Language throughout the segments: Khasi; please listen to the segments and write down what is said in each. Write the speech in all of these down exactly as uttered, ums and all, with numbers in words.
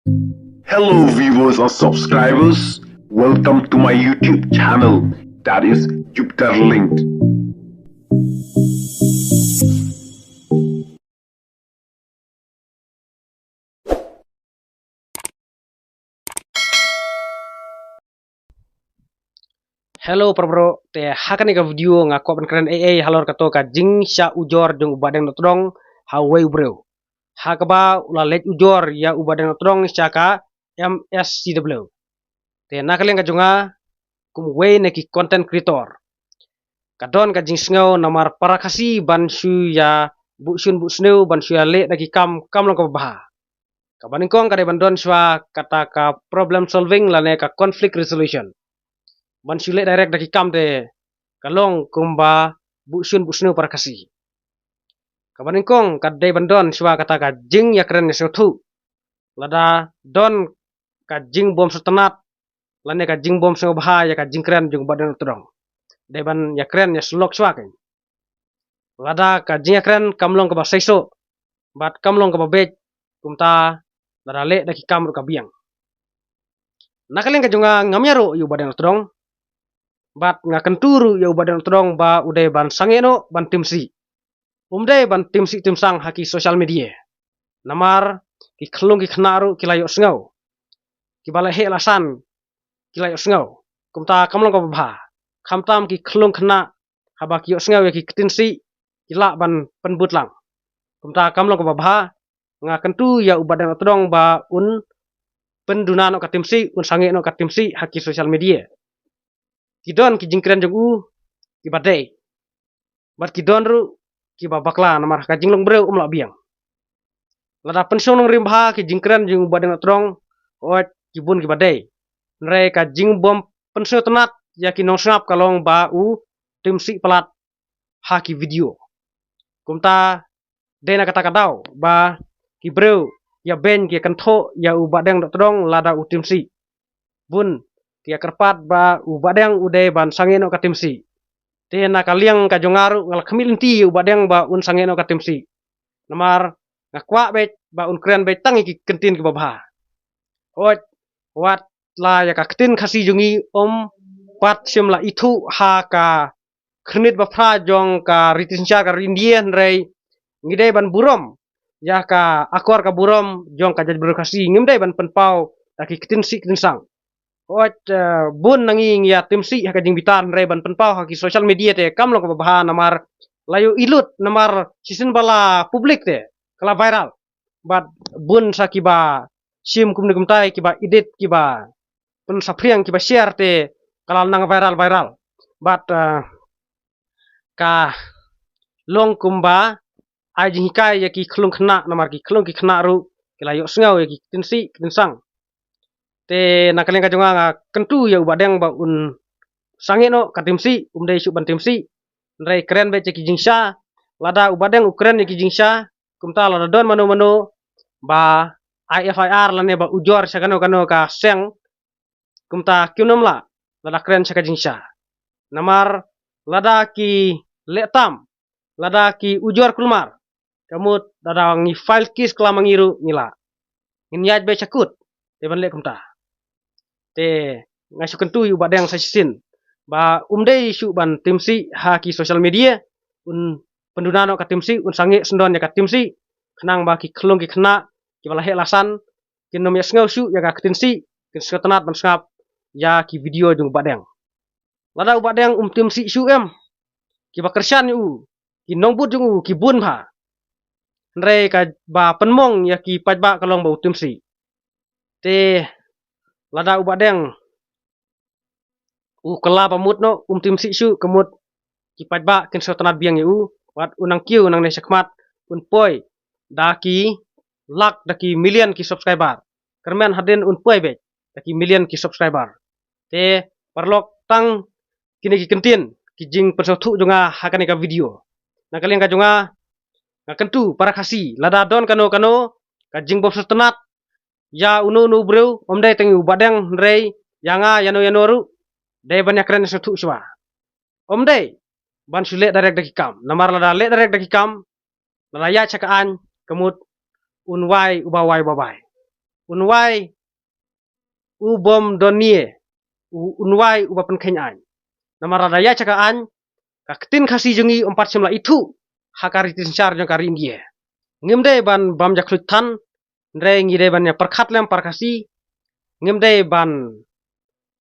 Hello viewers and subscribers, welcome to my YouTube channel, that is Jupiter Linked. Hello para bro, te ha kane ka video nga kwah ban kren ei ei halor kato ka jingshah ujor jong u Bahdeng Dohtdong ha uwei u briew. Ha kaba u la leit ujor ïa u Bahdeng Dohtdong sha ka M S C W. Te na ka liang ka jong nga kum uwei na ki content creator, ka don ka jingsngew namar para Khasi ban shu ïa buh shun buh sniew, ban shu ïa leh da ki kam kam long kaba bha. Kaba nyngkong ka dei ban don shuwa kata ka problem solving lane ka conflict resolution. Ban shu leh direct da ki kam te ka long kumba buh shun buh sniew para Khasi. Kaba nyngkong ka dei ban don shuwa kata ka jingïakren ïasngewthuh. Lada don ka jingbym sngewtynnat lane ka jingbym sngewbha ïa ka jingkren jong u Bahdeng Dohtdong, dei ban ïakren ïasyllok shuwa kein. Lada ka jingïakren kam long kaba seisoh bad kam long kaba beit, kumta lada leh da ki kam ruh ka biang. Na ka liang ka jong nga ngam ïaroh ïa u Bahdeng Dohtdong, bad nga kyntu ruh ïa u Bahdeng Dohtdong ba u dei ban sangeh noh ban tim sih. Um dei ban tim sih tim sang ha ki social media. Namar ki khyllung ki khynnah ruh ki la ïohsngew, kiba la heh la san ki la ïohsngew. Kumta kam long kaba bha. Khamtam ki khyllung khynnah haba ki ïohsngew ïa ki ktien sih ki lah ban pynbud lang. Kumta kam long kaba bha. Nga kyntu ïa u Bahdeng Dohtdong ba un pynduna noh ka tim sih, un sangeh noh ka tim sih ha ki social media. Ki don ki jingkren jong u kiba dei, bad ki don ruh kiba bakla, namar ha ka jinglong briew um lah biang. Lada pynshong nongrim bha ki jingkren jong u Bahdeng Dohtdong, hooid ki bun kiba dei. Hynrei ka jingbym pynsngewtynnat ïa ki nongsngap ka long ba u tim sih palat ha ki video. Kumta dei na kata ka daw ba ki briew ïa beiñ ki kynthoh ïa u Bahdeng Dohtdong lada u tim sih. Bun ki ïa kyrpad ba u Bahdeng u dei ban sangeh noh ka tim sih. Te na ka liang ka jong nga ruh nga la khmih lynti ïa u Bahdeng ba un sangeh noh ka tim sih. Namar nga kwah beit ba un kren beit tang ïa ki kyntien kiba bha. Hooid, wat la ïa ka ktien Khasi jong ngi um pat shym la ithuh ha ka khyrnit ba phra jong ka riti synshar ka ri India, hynrei ngi dei ban burom ïa ka akor ka burom jong ka jaitbynriew Khasi, ngim dei ban pynpaw da ki ktien sih ktien sang. Hooid, eh, bun na ngi ngi ïa tim sih ha ka jingbitar, hynrei ban pynpaw ha ki social media te kam long kaba bha, namar la ïohi lut, namar shisien ba la public te ka la viral. Bad bun sa kiba shim kumne kumtai, kiba edit, kiba pynsaphriang, kiba share te ka la nang viral viral. Bad, eh, ka long kumba ai jinghikai ïa ki khyllung khynnah, namar ki khyllung ki khynnah ruh ki la ïohsngew ïa ki ktien sih ktien sang. Te na ka liang ka jong nga nga kyntu ïa u Bahdeng ba un sangeh noh ka tim sih, um dei shuh ban tim sih. Hynrei kren beit ïa ki jingshisha. Lada u Bahdeng u kren ïa ki jingshisha, kumta lada don mano mano ba ai F I R lane ba ujor sha kano kano ka seng, kumta kim nym lah lada kren sha ka jingshisha. Namar lada ki leh tam, lada ki ujor kulmar, ka mut lada ngi file case klam ma ngi ruh ngi lah. Ngin ïaid beit sha kut, te ban leh kumta. Te nga shu kyntu ïa u Bahdeng sa shisien ba um dei shuh ban tim sih ha ki social media, un pynduna noh ka tim sih, un sangeh sngewdon ïa ka tim sih, khnang ba ki khyllung ki khynnah kiba la heh la san kin nym ïohsngew shuh ïa ka ktien sih, kin sngewtynnat ban sngap ïa ki video jong u Bahdeng. Lada u Bahdeng um tim sih shuh em, kiba kyrshan ïa u, ki nongbud jong u ki bun bha. Hynrei kaba pynmong ïa ki paidbah ka long ba u tim sih. Te lada u Bahdeng u kylla ba mut noh, um tim sih shuh, ka mut ki paidbah kin sngewtynnat biang ïa u, wat u nang kiew nangne shakhmat, un poi da ki lak, da ki million ki subscriber. Kyrmen hadien un poi beit da ki million ki subscriber. Te paralok, tang kine ki kyntien ki jingpynsngewthuh jong nga ha kane ka video. Na ka liang ka jong nga, nga kyntu para Khasi, lada don kano kano ka jingbym sngewtynnat ïa uno uno u briew, um dei tang ïa u Bahdeng, hynrei ïa nga, ïano ïano ruh, dei ban ïakren ïasngewthuh shuwa. Um dei ban shu leh direct da ki kam. Namar lada leh direct da ki kam, lada ïaid sha ka aiñ, ka mut un wai uba wai uba bai. Un wai u bym don nie, u, un wai uba pynkheiñ aiñ. Namar lada ïaid sha ka aiñ, ka ktien Khasi jong ngi ym pat shym la ithuh ha ka riti synshar jong ka ri India. Ngim dei ban bam jakhluit than, hynrei ngi dei ban ïa pyrkhat lem para Khasi, ngim dei ban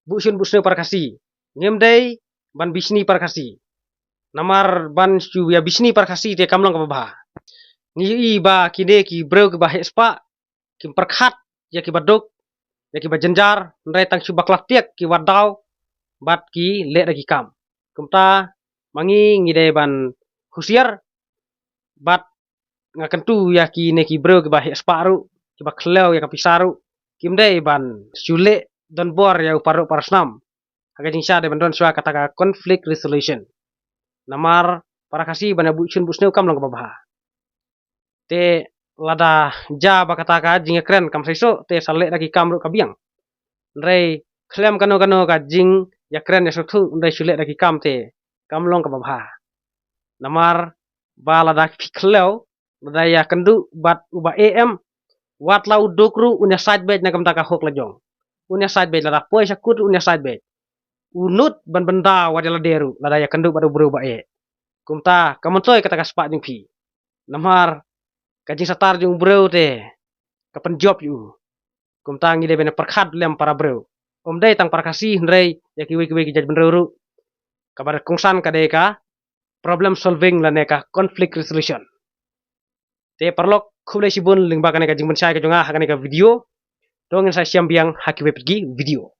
buh shun buh sniew para Khasi, ngim dei ban bishni para Khasi. Namar ban shu ïa bishni para Khasi te kam long kaba bha. Ngi ïohi ba kine ki briew kiba heh spah kim pyrkhat ïa kiba duk, ïa kiba jynjar, hynrei tang shu bakla tiak ki wad daw bad ki leh da ki kam. Kumta ma ngi ngi dei ban husiar bad nga kyntu ïa kine ki briew kiba heh spah ruh, kiba khlem ïa ka pisa ruh, kim dei ban shu leh don bor ïa u para ruh para snam ha ka jingshah dei ban don shuwa kata ka conflict resolution. Namar para Khasi ban ïa buh shun buh sniew kam long kaba bha. Te lada jia ba kata ka jingïakren kam seisoh te sa leh da ki kam ruh ka biang. Hynrei khlem kano kano ka jingïakren ïasngewthuh hynrei shu leh da ki kam te kam long kaba bha. Namar ba lada phi khlem, lada ïakynduh bad uba eh em, wat la u duk ruh un ïasaid beit na ka bynta ka hok lajong. Un ïasaid beit, lada poi sha kut ruh un ïasaid beit. U nud ban bynda wat ïa lade ruh lada ïakynduh bad u briew ba eh. Kumta ka myntoi kata ka spah jong phi. Namar ka jingsatar jong u briew te ka pynjop ïa u. Kumta ngi dei ban pyrkhat lem para briew. Ym dei tang para Khasi hynrei ïa kiwei kiwei ki jaitbynriew ruh. Kaba kongsan ka dei ka problem solving lane ka conflict resolution. Te paralok, khublei shibun lyngba kane ka jingpynshai ka jong nga ha kane ka video. To ngin sa ïashem biang ha kiwei pat ki video.